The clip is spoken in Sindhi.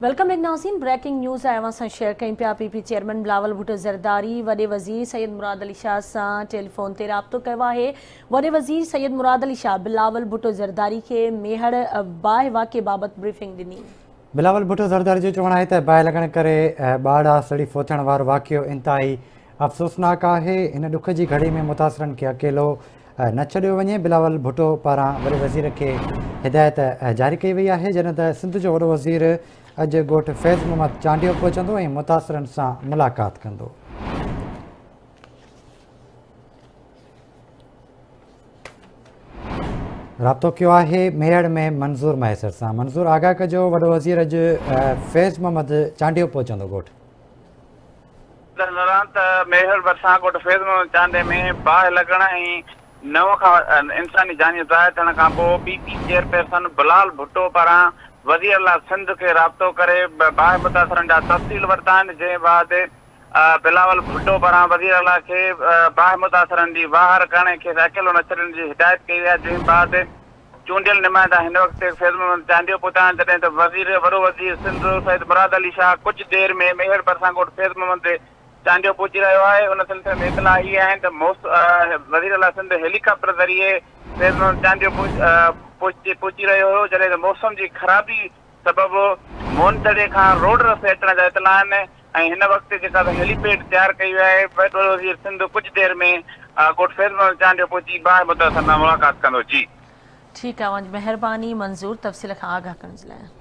Welcome back ناظرين بريڪنگ نيوز آهي اوهان سان شيئر ڪيون پيا P P chairman Bilawal Bhutto Zardari وڏي وزير سيد مراد علي شاهه سان ٽيليفون تي رابطو ڪيو آهي وڏي وزير سيد مراد علي شاهه بلاول ڀٽو زرداري کي ميهڙ باهه واقعي بابت بريفنگ ڏني. بلاول ڀٽو زرداري جو چوڻ آهي ته باهه لڳڻ ڪري ٻارڙا سڙي فوت ٿيڻ وارو واقعو انتهائي افسوسناڪ آهي، هن ڏک جي گهڙي ۾ متاثرن کي اڪيلو نه ڇڏيو وڃي، بلاول ڀٽو پاران وڏي وزير کي هدايت جاري ڪئي وئي آهي، جڏهن ته سنڌ جو وڏو وزير اڄ ڳوٺ فيض محمد چانڊيو پهچندو ۽ متاثرن سان ملاقات ڪندو. رابطو ڪيو آهي ميهڙ ۾ منظور مهيسر سان، منظور آگاهه ڪجو وڏو وزير اڄ فيض محمد چانڊيو پهچندو ڳوٺ. ٻڌندڙان ته ميهڙ ڀرسان ڳوٺ فيض محمد چانڊيي ۾ باهه لڳڻ ۽ نو کان انساني جانيون ضايع ٿيڻ کانپوء P P chairperson Bilal Bhutto پاران وزيراعليٰ سنڌ کي رابطو ڪري باهه متاثرن جا تفصيل ورتا آهن جنهن بعد بلاول ڀٽو پاران وزيراعليٰ کي باهه متاثرن جي واهر ڪرڻ ۽ کيس اڪيلو نه ڇڏڻ جي هدايت ڪئي وئي آهي جنهن بعد چونڊيل نمائندا هن وقت فيض محمد چانڊيو پهتا آهن، جڏهن ته وزير وڏو وزير سنڌ سيد مراد علي شاهه ڪجهه دير ۾ ميهڙ ڀرسان ڳوٺ فيض محمد چانڊيو پهچي رهيو آهي، ان سلسلي ۾ اطلاع اهي آهن ته وزير اعليٰ سنڌ هيلي ڪاپٽر ذريعي فيض محمد چانڊيو پهچي رهيو هيو، جڏهن ته موسم جي خرابي سبب موهنتڙي کان روڊ رستي اچڻ جا اطلاع آهن ۽ هن وقت جيڪا هيلي پيڊ تيار ڪئي وئي آهي، وڏو وزير سنڌ ڪجهه دير ۾ ڳوٺ فيض محمد چانڊيو پهچي باهه متاثرن سان ملاقات ڪندو. جي. ٺيڪ آ اوهان جي مهرباني منظور تفصيل کان آگاهه ڪرڻ جي لاء.